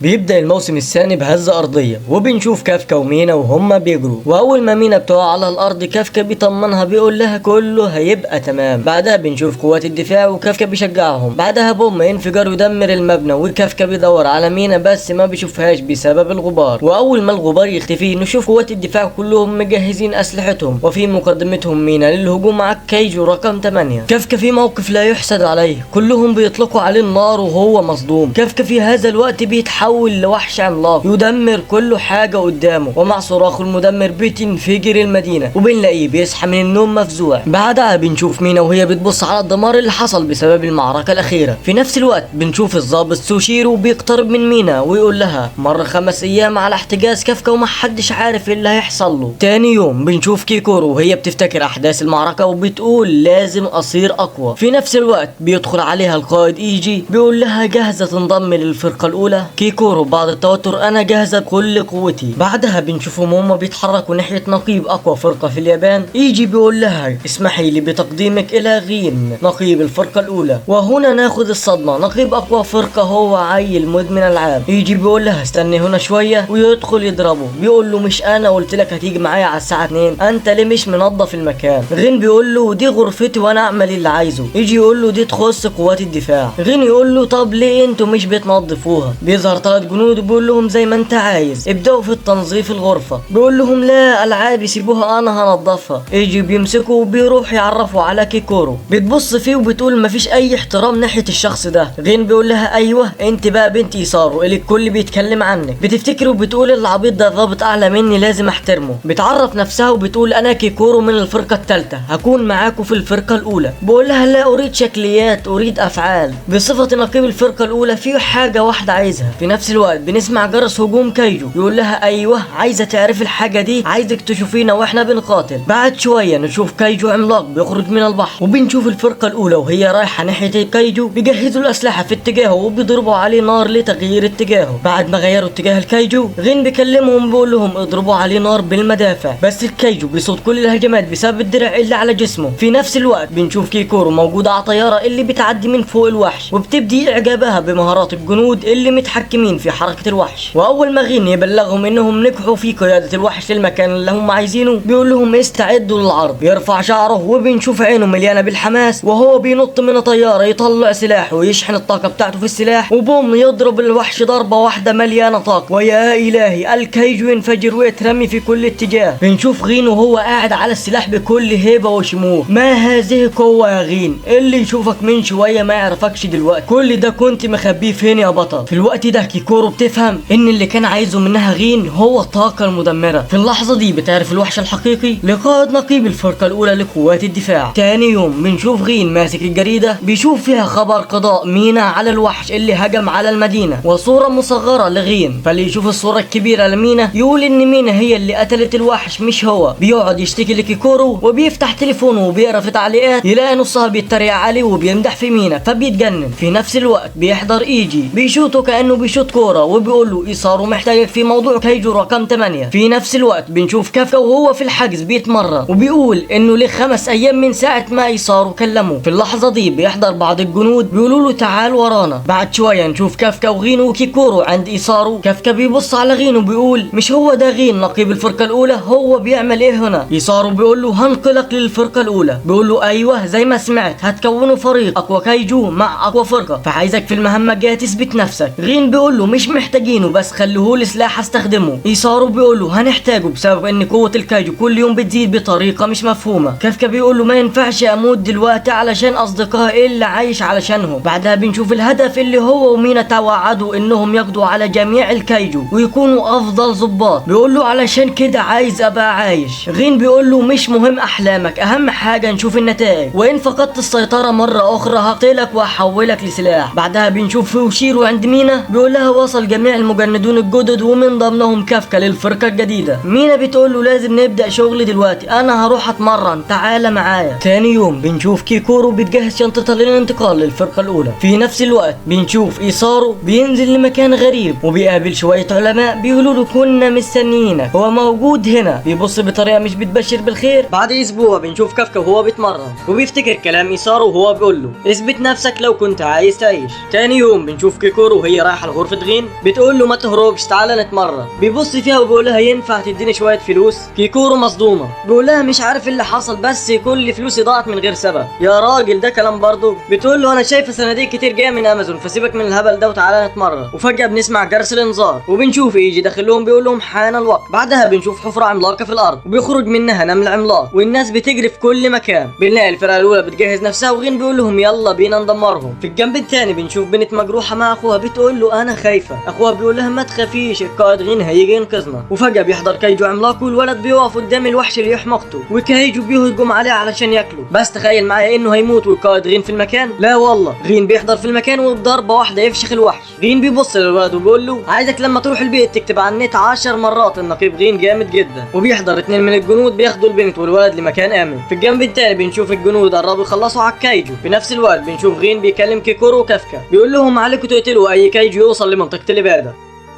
بيبدأ الموسم الثاني بهزة أرضية، وبنشوف كافكا ومينا وهما بيجروا، وأول ما مينا بتقع على الأرض كافكا بيطمنها بيقول لها كله هيبقى تمام. بعدها بنشوف قوات الدفاع وكافكا بيشجعهم. بعدها بوم انفجار يدمر المبنى، وكافكا بيدور على مينا بس ما بيشوفهاش بسبب الغبار. وأول ما الغبار يختفي نشوف قوات الدفاع كلهم مجهزين أسلحتهم، وفي مقدمتهم مينا للهجوم على الكايجو رقم 8. كافكا في موقف لا يحسد عليه، كلهم بيطلقوا عليه النار وهو مصدوم. كافكا في هذا الوقت بيتحول لوحش عملاق يدمر كل حاجة قدامه، ومع صراخه المدمر بتنفجر المدينة، وبنلاقيه بيصحى من النوم مفزوع. بعدها بنشوف مينا وهي بتبص على الدمار اللي حصل بسبب المعركة الأخيرة. في نفس الوقت بنشوف الضابط سوشيرو بيقترب من مينا ويقول لها مر 5 أيام على احتجاز كافكا ومحدش عارف ايه اللي هيحصل له. تاني يوم بنشوف كيكورو وهي بتفتكر أحداث المعركة وبتقول لازم أصير أقوى. في نفس الوقت بيدخل عليها القائد إيجي بيقول لها جاهزة تنضم للفرقة الأولى؟ كيكورو بعد التوتر أنا جاهزة بكل قوتي. بعدها بنشوفهم هما بيتحركوا ناحية نقيب أقوى فرقة في اليابان. إيجي بيقول لها اسمحي لي بتقديمك إلى غين نقيب الفرقة الأولى. وهنا ناخد الصدمة، نقيب أقوى فرقة هو عيل مدمن ألعاب. إيجي بيقول لها استني هنا شوية ويدخل يضربه، بيقول له مش أنا قلت لك هتيجي معايا على الساعة 2، أنت ليه مش منظف المكان؟ غين بيقول له دي غرفتي وأنا أعمل اللي عايزه. إيجي يقول له دي تخص قوات الدفاع. غين يقول له طب ليه انتوا مش بتنظفوها؟ بيظهر 3 جنود وبيقول لهم زي ما انت عايز ابدأوا في التنظيف الغرفة. بيقول لهم لا ألعابي سيبوها أنا هنظفها. إيجي بيمسكه وبيروح يعرفوا على كيكورو، بتبص فيه وبتقول مفيش أي احترام ناحية الشخص ده. غين بيقول لها أيوه انت بقى بنت إيسارو اللي الكل بيتكلم عنك. بتفتكر وبتقول العبيط ده ضابط أعلى مني لازم أحترمه. بتعرف نفسها وبتقول أنا كيكورو من الفرقة الثالثة هكون معاكم في الفرقة الأولى. بقول لها لا أريد شكليات أريد أفعال. بصفة نقيب الفرقة الأولى في حاجة واحدة عايزها. في نفس الوقت بنسمع جرس هجوم كايجو يقول لها أيوه عايزة تعرفي الحاجة دي، عايزك تشوفينا واحنا بنقاتل. بعد شوية نشوف كايجو عملاق بيخرج من البحر، وبنشوف الفرقة الأولى وهي رايحة ناحية الكايجو بيجهزوا الأسلحة في اتجاهه وبيضربوا عليه نار لتغيير اتجاهه. بعد ما غيروا اتجاه الكايجو غين بيكلمهم بيقول لهم اضربوا عليه نار بالمدافع، بس الكايجو بيصد كل الهجمات بسبب الدرع اللي على جسمه. في نفس الوقت بنشوف كيكورو موجودة على طيارة اللي بتعدي من فوق الوحش، وبتبدي إعجابها بمهارات الجنود اللي متحكمين في حركة الوحش. وأول ما غين يبلغهم إنهم نجحوا في قيادة الوحش للمكان اللي هم عايزينه بيقول لهم استعدوا للعرض. بيرفع شعره وبنشوف عينه مليانة بالحماس وهو بينط من طيارة يطلع سلاحه ويشحن الطاقة بتاعته في السلاح، وبوم يضرب الوحش ضربة واحدة مليانة طاقة، ويا إلهي الكايجو ينفجر ويترمي في كل اتجاه. بنشوف غين وهو قاعد على السلاح بكل هيبة وشموخ. ما هذه القوة يا غين؟ اللي يشوفك من شوية ما يعرفكش دلوقتي، كل ده كنت مخبيه فين يا بطل؟ في الوقت ده كيكورو بتفهم ان اللي كان عايزه منها غين هو الطاقة المدمرة. في اللحظة دي بتعرف الوحش الحقيقي لقائد نقيب الفرقة الأولى لقوات الدفاع. تاني يوم بنشوف غين ماسك الجريدة بيشوف فيها خبر قضاء مينا على الوحش اللي هجم على المدينة، وصورة مصغرة لغين، فاللي يشوف الصورة الكبيرة لمينا يقول ان مينا هي اللي قتلت الوحش مش هو. بيقعد يشتكي لكيكورو وبيفتح تليفونه وبيقرا في تعليقات يلاقي نصها بيتريق عليه وبيمدح في مينا فبيتجنن. في نفس الوقت بيحضر ايجي بيشوطه كأنه بيشوط كورة وبيقول له إيسارو محتاجك في موضوع كايجو رقم 8. في نفس الوقت بنشوف كافكا وهو في الحجز بيتمرن وبيقول انه له 5 ايام من ساعة ما إيسارو كلمه. في اللحظة دي بيحضر بعض الجنود بيقولوا له تعال ورانا. بعد شوية نشوف كافكا وغينو وكيكورو عند إيسارو. كافكا بيبص على غينو بيقول مش هو ده غين نقيب الفرقة الأولى، هو بيعمل ايه هنا؟ إيسارو بيقول له هنقلك للفرقة الأولى. بيقول له ايوه زي ما سمعت هتكونوا فريق اقوى كايجو مع اقوى فرقة، فعايزك في المهمة الجاية تثبت نفسك. غين بيقول له مش محتاجينه بس خليهولي سلاح استخدمه. إيسارو بيقول له هنحتاجه بسبب ان قوة الكايجو كل يوم بتزيد بطريقة مش مفهومة. كافكا بيقول له ما ينفعش اموت دلوقتي علشان اصدقائي اللي عايش علشانهم. بعدها بنشوف الهدف اللي هو ومينا توعدوا انهم يقضوا على جميع الكايجو ويكونوا افضل ضباط. بيقول له علشان كده عايز ابقى عايش. غين بيقول له مش مهم احلامك، اهم حاجة نشوف النتائج، وان فقدت السيطرة مرة اخرى هقتلك واحولك لسلاح. بعدها بنشوف فوشيرو عند مينا بيقول لها وصل جميع المجندون الجدد ومن ضمنهم كافكا للفرقة الجديدة. مينا بتقول له لازم نبدأ شغل دلوقتي، انا هروح اتمرن تعالى معايا. تاني يوم بنشوف كيكورو بتجهز شنطتها للانتقال للفرقة الاولى. في نفس الوقت بنشوف إيسارو بينزل لمكان غريب وبيقابل شوية علماء بيقولوا له كنا مستنيينك، هو موجود هنا. بيبص بطريقة مش بتبشر بالخير. بعد اسبوع بنشوف كافكا وهو بيتمرن وبيفتكر كلام إيسارو وهو بيقول له اثبت نفسك لو كنت عايز تعيش. تاني يوم بنشوف كيكورو وهي رايحة الغرفة غرفة غين، بتقول له ما تهربش تعالى نتمرن. بيبص فيها وبيقول لها ينفع تديني شوية فلوس؟ كيكورو مصدومة، بيقول لها مش عارف اللي حصل بس كل فلوسي ضاعت من غير سبب. يا راجل ده كلام برضه؟ بتقول له انا شايفه صناديق كتير جاية من امازون، فسيبك من الهبل ده وتعالى نتمرن. وفجاة بنسمع جرس الانذار، وبنشوف ايجي داخل لهم بيقول لهم حان الوقت. بعدها بنشوف حفره عملاقة في الارض وبيخرج منها نمل عملاق، والناس بتجري في كل مكان. بنلاقي الفرقة الاولى بتجهز نفسها، وغين بيقول لهم يلا بينا ندمرهم. في الجنب الثاني بنشوف بنت مجروحة مع اخوها، بتقول له انا خايفة. اخوها بيقول لها ما تخافيش، القائد غين هيجي ينقذنا. وفجاة بيحضر كايجو عملاق، والولد بيقف قدام الوحش اللي يحمي اخته، وكايجو بيهجم عليه علشان ياكله. بس تخيل معايا انه هيموت والقائد غين في المكان. لا والله، غين بيحضر في المكان وبضربه واحدة يفشخ الوحش. غين بيبص للولد وبيقول له عايزك لما تروح البيت تكتب على النت 10 مرات النقيب غين جامد جدا. وبيحضر 2 من الجنود بياخدوا البنت والولد لمكان امن. في الجنب الثاني بنشوف الجنود قربوا يخلصوا على الكايجو. في نفس الوقت بنشوف غين بيكلم كيكورو وكافكا، بيقول لهم عليكم تقتلوا اي كايجو يوصل لمنطقه الابادة.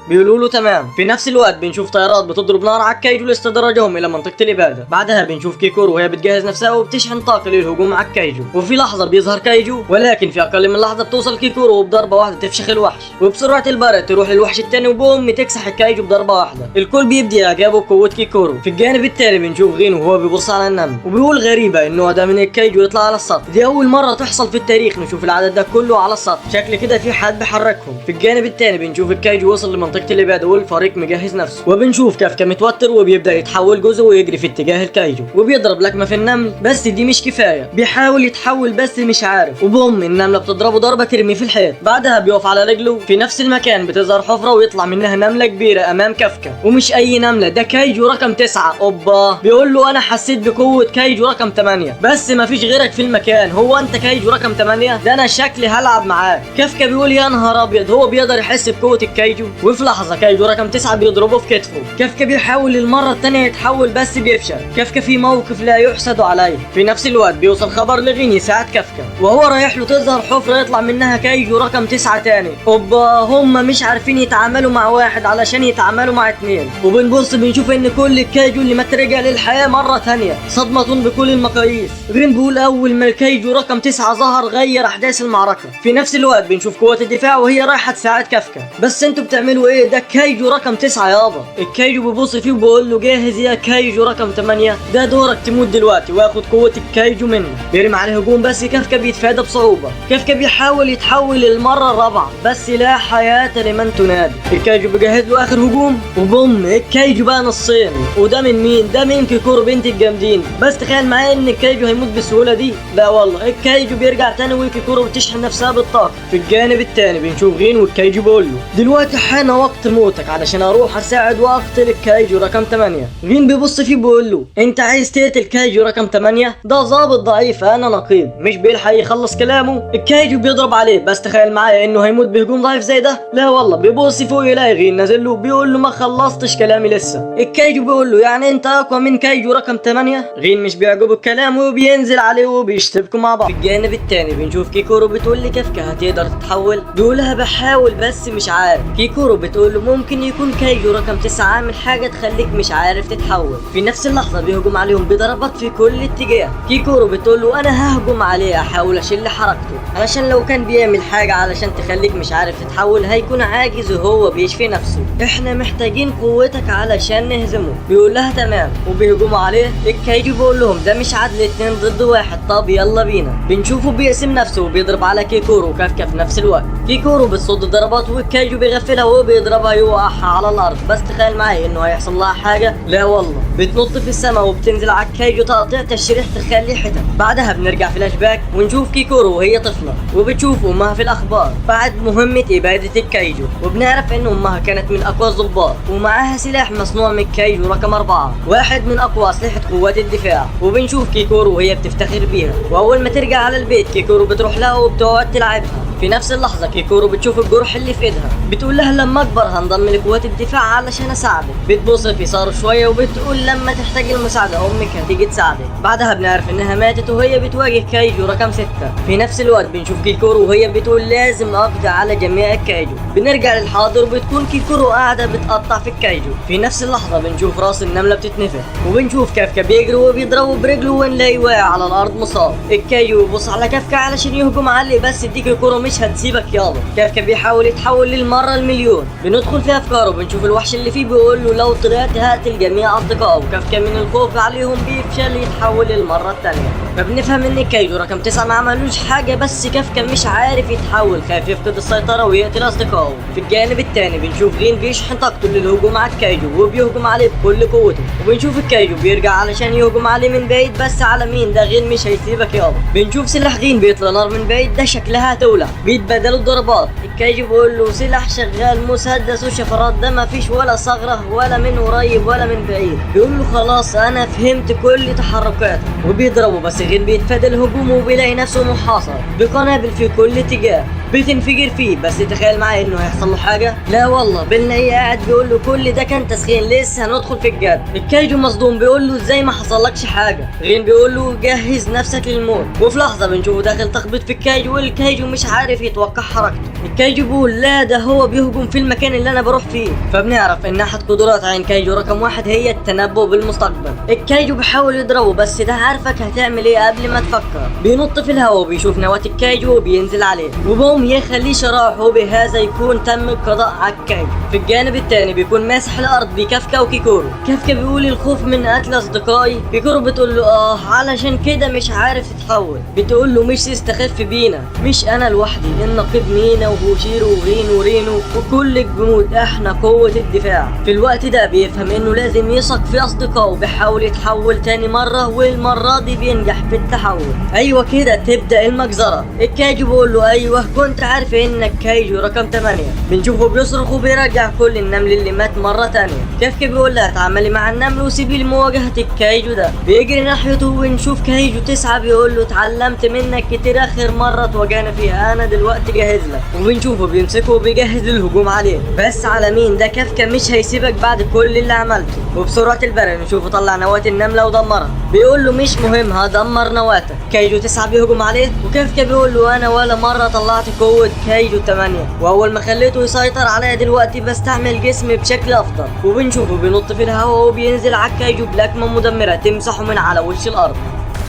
بيقولوا له تمام. في نفس الوقت بنشوف طيارات بتضرب نار على الكايجو لاستدراجهم الى منطقة الابادة. بعدها بنشوف كيكورو وهي بتجهز نفسها وبتشحن طاقة للهجوم على الكايجو، وفي لحظة بيظهر كايجو، ولكن في اقل من لحظة بتوصل كيكورو وبضربه واحدة تفشخ الوحش، وبسرعة البرق تروح للوحش الثاني وبوم تكسح الكايجو بضربه واحدة. الكل بيبدي اعجابه بقوة كيكورو. في الجانب الثاني بنشوف غين وهو بيبص على النمل وبيقول غريبة النوع ده من الكايجو يطلع على السطح، دي اول مرة تحصل في التاريخ نشوف العدد ده كله على السطح، شكل كده في حد بيحركهم. في الجانب الثاني بنشوف الكايجو وصل لمنطقه الابادة والفريق مجهز نفسه، وبنشوف كافكا متوتر وبيبدا يتحول جزء ويجري في اتجاه الكايجو، وبيضرب لكمه في النمل بس دي مش كفاية، بيحاول يتحول بس مش عارف، وبوم النملة بتضربه ضربه ترميه في الحيط. بعدها بيقف على رجله. في نفس المكان بتظهر حفره ويطلع منها نملة كبيرة امام كافكا، ومش اي نملة، ده كايجو رقم 9. اوبا، بيقول له انا حسيت بقوة كايجو رقم 8 بس مفيش غيرك في المكان، هو انت كايجو رقم 8؟ ده انا شكلي هلعب معاك. كافكا بيقول يا نهار ابيض، هو بيقدر يحس بقوة الكايجو. وفي لحظة كايجو رقم 9 بيضربه في كتفه. كافكا بيحاول للمرة الثانية يتحول بس بيفشل. كافكا في موقف لا يحسد عليه. في نفس الوقت بيوصل خبر لغين يساعد كافكا، وهو رايح له تظهر حفره يطلع منها كايجو رقم 9 تاني. اوبا، هم مش عارفين يتعاملوا مع واحد علشان يتعاملوا مع 2. وبنبص بنشوف ان كل الكايجو اللي ما ترجع للحياة مرة ثانية، صدمة بكل المقاييس. غين بيقول اول ما الكايجو رقم 9 ظهر غير احداث المعركة. في نفس الوقت بنشوف قوات الدفاع وهي رايحة تساعد كافكا، بس انتوا بتعملوا ايه؟ ده كايجو رقم 9 يابا. الكايجو بيبص فيه وبيقول له جاهز يا كايجو رقم 8، ده دورك تموت دلوقتي واخد قوة الكايجو منه. بيرمي عليه هجوم بس كافكا بيتفادى بصعوبة. كافكا بيحاول يتحول للمرة الرابعة بس لا حياة لمن تنادي. الكايجو بيجهز له اخر هجوم وبوم الكايجو بقى نصين. وده من مين؟ ده من كيكورو بنت الجامدين. بس تخيل معايا ان الكايجو هيموت بالسهولة دي؟ لا والله، الكايجو بيرجع تاني وكيكورو بتشحن نفسها بالطاقة. في الجانب التاني بنشوف غين والكايجو بيقول له دلوقتي حان وقت موتك علشان اروح اساعد واقتل الكايجو رقم 8. غين بيبص فيه بيقول له انت عايز تقتل كايجو رقم 8؟ ده ظابط ضعيف، انا نقيب. مش بيلحق يخلص كلامه الكايجو بيضرب عليه، بس تخيل معايا انه هيموت بهجوم ضعيف زي ده؟ لا والله. بيبص فوق يلاقي غين نازل له بيقول له ما خلصتش كلامي لسه. الكايجو بيقول له يعني انت اقوى من كايجو رقم 8؟ غين مش بيعجبه الكلام وبينزل عليه وبيشتبكوا مع بعض. في الجانب الثاني بنشوف كيكورو بتقول لكافكا هتقدر تتحول؟ بيقولها بحاول بس مش عارف. كيكورو بتقول له ممكن يكون كايجو رقم 9 عامل حاجة تخليك مش عارف تتحول. في نفس اللحظة بيهجم عليهم بضربات في كل اتجاه. كيكورو بتقول له انا ههجم عليه احاول اشيل حركته، علشان لو كان بيعمل حاجة علشان تخليك مش عارف تتحول هيكون عاجز وهو بيشفي نفسه، احنا محتاجين قوتك علشان نهزمه. بيقول لها تمام وبيهجموا عليه. الكايجو بيقول لهم ده مش عدل 2 ضد 1، طب يلا بينا. بنشوفه بيقسم نفسه وبيضرب على كيكورو وكافكا في نفس الوقت. كيكورو بتصد ضربات والكايجو بيغفلها وبيضربها يوقعها على الارض. بس تخيل معايا انه هيحصل لها حاجة؟ لا والله، بتنط في السماء وبتنزل على الكايجو تقطيع تشريح تخليه حتت. بعدها بنرجع فلاش باك ونشوف كيكورو وهي طفله وبتشوف امها في الاخبار بعد مهمة ابادة الكايجو، وبنعرف ان امها كانت من اقوى الضباط ومعاها سلاح مصنوع من الكايجو رقم 4، واحد من اقوى اسلحة قوات الدفاع. وبنشوف كيكورو وهي بتفتخر بيها، واول ما ترجع على البيت كيكورو بتروح لها وبتقعد تلعبها. في نفس اللحظة كيكورو بتشوف الجرح اللي في ايدها، بتقول لها لما اكبر هنضم لقوات الدفاع علشان اساعدك. بتبص في يساره شوية وبتقول لما تحتاج المساعدة امك هتيجي تساعدك. بعدها بنعرف انها ماتت وهي بتواجه كايجو رقم 6. في نفس الوقت بنشوف كيكورو وهي بتقول لازم اقضي على جميع الكايجو. بنرجع للحاضر وبتكون كيكورو قاعدة بتقطع في الكايجو. في نفس اللحظة بنشوف راس النملة بتتنفخ، وبنشوف كافكا بيجري وبيضربه برجله ونلاقيه واقع على الارض مصاب. الكايجو بيبص على كافكا علشان يهجم عليه، بس دي كيكورو مش مش هتسيبك يابا. كافكا بيحاول يتحول للمرة المليون. بندخل في افكاره، بنشوف الوحش اللي فيه بيقول له لو طلعت هقتل جميع اصدقائه. كافكا من الخوف عليهم بيفشل يتحول للمرة الثانية. فبنفهم ان كايجو رقم 9 ما عملوش حاجة، بس كافكا مش عارف يتحول، خايف يفقد السيطرة ويقتل اصدقائه. في الجانب الثاني بنشوف غين بيشحن طاقته للهجوم على الكايجو وبيهجم عليه بكل قوته، وبنشوف الكايجو بيرجع علشان يهجم عليه من بعيد، بس على مين ده؟ غين مش هيسيبك يابا. بنشوف سلاح غين بيطلع نار من بعيد، ده شكلها هتولع. بيتبادلوا الضربات، الكايجو بيقول له سلاح شغال مسدس وشفرات، ده مفيش ولا ثغره ولا من قريب ولا من بعيد. بيقول له خلاص انا فهمت كل تحركاتك، وبيضربه، بس غين بيتفادى الهجوم وبيلاقي نفسه محاصر بقنابل في كل اتجاه بتنفجر فيه. بس تخيل معايا انه هيحصل له حاجة؟ لا والله. بنلاقيه قاعد بيقول له كل ده كان تسخين، لسه هندخل في الجد. الكايجو مصدوم بيقول له ازاي ما حصلكش حاجة؟ غين بيقول له جهز نفسك للموت. وفي لحظة بنشوفه داخل تخبيط في الكايجو، والكايجو مش عارف يتوقع حركته. الكايجو بيقول لا ده هو بيهجم في المكان اللي انا بروح فيه. فبنعرف ان احد قدرات عين كايجو رقم 1 هي التنبؤ بالمستقبل. الكايجو بيحاول يضربه، بس ده عارفك هتعمل ايه قبل ما تفكر. بينط في الهواء وبيشوف نواة الكايجو وبينزل عليه وبوم يخليه شرايح، وبهذا يكون تم القضاء على الكايجو. في الجانب الثاني بيكون ماسح الارض بكافكا وكيكورو. كافكا بيقول الخوف من قتل اصدقائي، كيكورو بتقول له علشان كده مش عارف تتحول. بتقول له مش تستخف بينا، مش انا لوحدي، النقيب مينا وهوشيرو وغين ورينو وكل الجنود، احنا قوة الدفاع. في الوقت ده بيفهم انه لازم يثق في اصدقائه، بيحاول يتحول تاني مرة، والمرة دي بينجح في التحول. ايوه كده تبدأ المجزرة. الكايجو بيقول له ايوه كنت عارف انك كايجو رقم 8. بنشوفه بيصرخ وبيرجع كل النمل اللي مات مرة تانية. كافكا بيقول لها اتعاملي مع النمل وسيبي لمواجهة الكايجو ده. بيجري ناحيته ونشوف كايجو 9 بيقول له اتعلمت منك كتير اخر مرة تواجهنا فيها، انا دلوقتي جاهز لك. وبنشوفه بيمسكه وبيجهز للهجوم عليه، بس على مين ده؟ كافكا مش هيسيبك بعد كل اللي عملته. وبسرعة البرق نشوفه طلع نواة النملة ودمرها. بيقول له مش مهم هدمر نواتك. كايجو 9 بيهجم عليه، وكافكا بيقول له انا ولا مرة طلعت قوة كايجو 8، واول ما خليته يسيطر عليا دلوقتي بستعمل جسمي بشكل افضل. وبنشوفه بينط في الهواء وبينزل على الكايجو بلكمة مدمرة تمسحه من على وش الارض.